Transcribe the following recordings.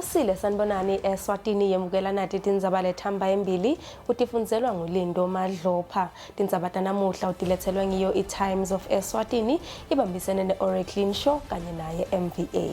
Kusile sanibonani eSwatini yemukela nati tindzaba lethamba embili utifundzelwa nguLindo Madlopha. Tindzaba tanamuhla utilethelwe ngiyo iTimes of Eswatini ibambisene ne-Oracle Show kanye naye MVA.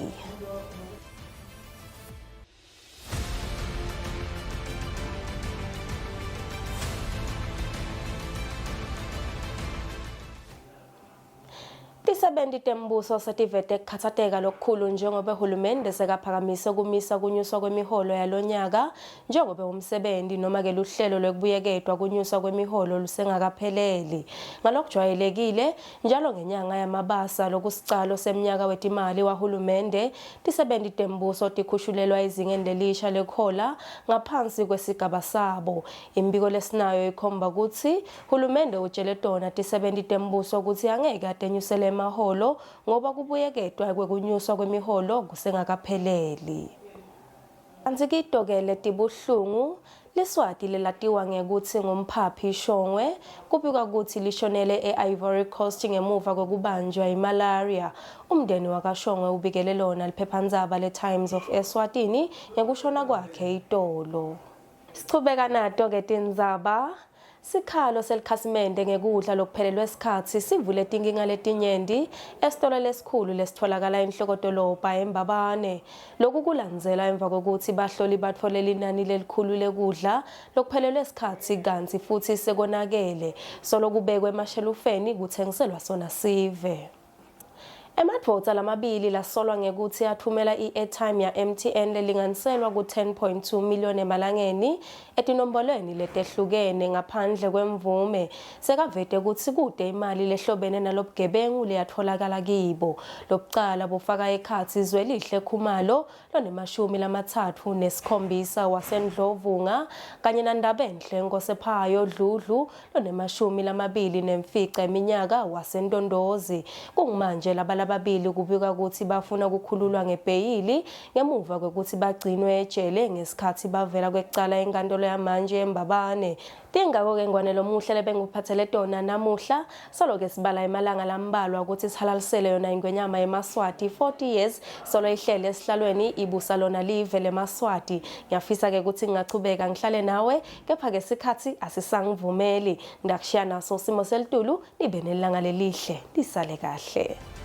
Tisebenti tembuso setivete kukhatsateka lokukhulu njengobe hulumende sekaphakamise kumisa kunyuswa kwemiholo yalonyaka njengobe umsebenti noma-ke luhlelo lwekubuyeketwa kunyuswa kwemiholo lusengakapheleli. Ngalokujwayelekile, njalo ngenyanga yaMabasa lokusicalo semnyaka wetimali wahulumende, tisebenti tembuso tikhushulelwa ezingeni lelisha lekuhola ngaphansi kwesigaba sabo. Imibiko lesinayo ikhomba kutsi Hulumende utjele tona tisebenti tembuso kutsi angeke atenyusele emaholo ngoba kubuyeketwa kwekunyuswa kwemiholo kusengakapheleli. Kantsi kito-ke letibuhlungu, liSwati lelatiwa ngekutsi ngumphaphi Shongwe, kubikwa kutsi lishonele e-Ivory Coast ngemuva kwekubanjwa yimalaria. Umndeni wakaShongwe ubikele lona liphephandzaba le-Times of Eswatini ngekushona kwakhe itolo. Sichubeka nato-ke tindzaba. Sikhalo selikhasimende ngekudla lokuphelelwe sikhatsi sivule tinkinga letinyenti esitolo lesikhulu lesitfolakala enhlokodolobha eMbabane. Loku kulandzela emva kwekutsi bahloli batfole linani lelikhulu lekudla lokuphelelwe sikhatsi kantsi futsi sekonakele solo kubekwe emashelufeni kutsengiselwa sona sive. Emadvodza lamabili lasolwa ngekutsi atfumela i-airtime ya-MTN lelinganiselwa ku-10.2 million emalangeni etinombolweni letehlukene ngaphandle kwemvume sekavete kutsi kute imali lehlobene nalobugebengu leyatfolakala kibo. Lobucala bufaka ekhatsi Zwelihle Khumalo lonemashumi 37 waseNdlovunga kanye naNdabenhle Nkosephayo Dludlu lonemashumi 25 eminyaka waseNtondozi. Kungumanje laba lababili kubikwa kutsi bafuna kukhululwa ngebheyili ngemuva kwekutsi bagcinwe ejele ngesikhatsi bavela kwekucala enkantolo yamanje eMbabane. Tingako-ke Ngwane Lomuhle lebengikuphathele tona namuhla. Solo-ke sibala emalanga lambalwa kutsi sihalalisele yona ingwenyama yemaSwati 40 years solo ihlele esihlalweni ibusa lona live lemaSwati. Ngiyafisa-ke kutsi ngingachubeka ngihlale nawe kepha-ke sikhatsi asisangivumeli. Ndakushiya naso simo selitulu nibe nelanga lelihle nisale kahle.